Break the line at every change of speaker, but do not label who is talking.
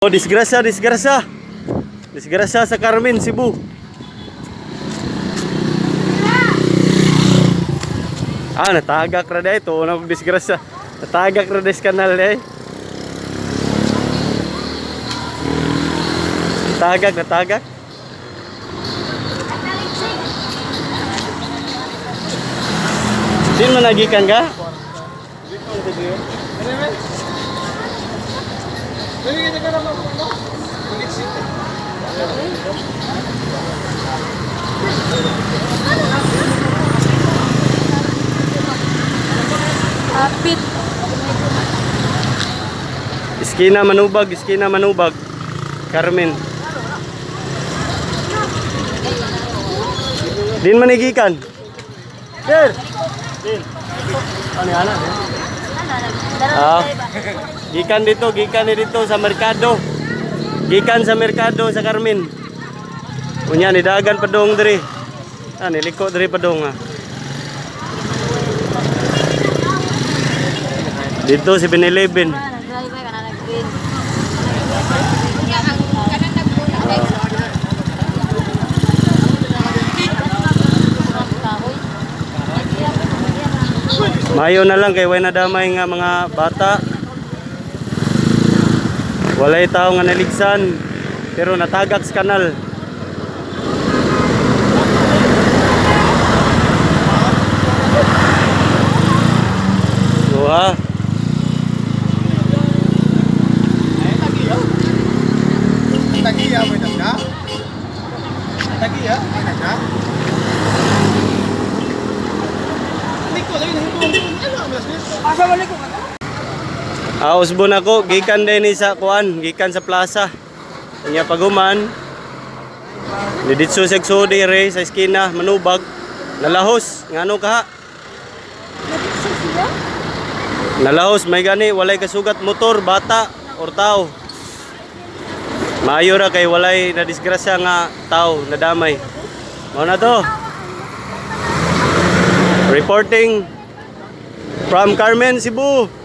Oh, disgrasya, disgrasya. Disgrasya sa Carmen, Cebu. Ah, natagak ra dahil. Ito, unang disgrasya. Natagak ra dahil sa kanal eh. Natagak, natagak. Sino man nagikan ka?
Kapit.
Iskina Manubag, Iskina Manubag. Carmen. Din manigikan. Sir. Din. Ano yan? Ano? Ah. Gikan dito, gikan ni dito sa merkado. Gikan sa merkado sa Carmen. Unya ni dagan padong diri. Ah, niliko diri padong ah. Dito si 7-Eleven.
Nag-drive ka na nag-win.
Mayo na lang kay way na damay nga mga bata. Walay tao nga naligsan pero natagak sa kanal. Duha.
Tagiya mo na. Tagiya, may na. Liko lagi na ano ang mas.
Ah, usbon ako gikan din ni sa kuan, gikan sa plaza. Unya paguman. Diditso sa sudi re sa eskina Manubag. Nalahos ngano ka? Nalahos may gani walay kasugat motor, bata or tao. Maayo ra kay walay nadisgrasya nga tao nadamay. Mao na to. Reporting from Carmen, Cebu.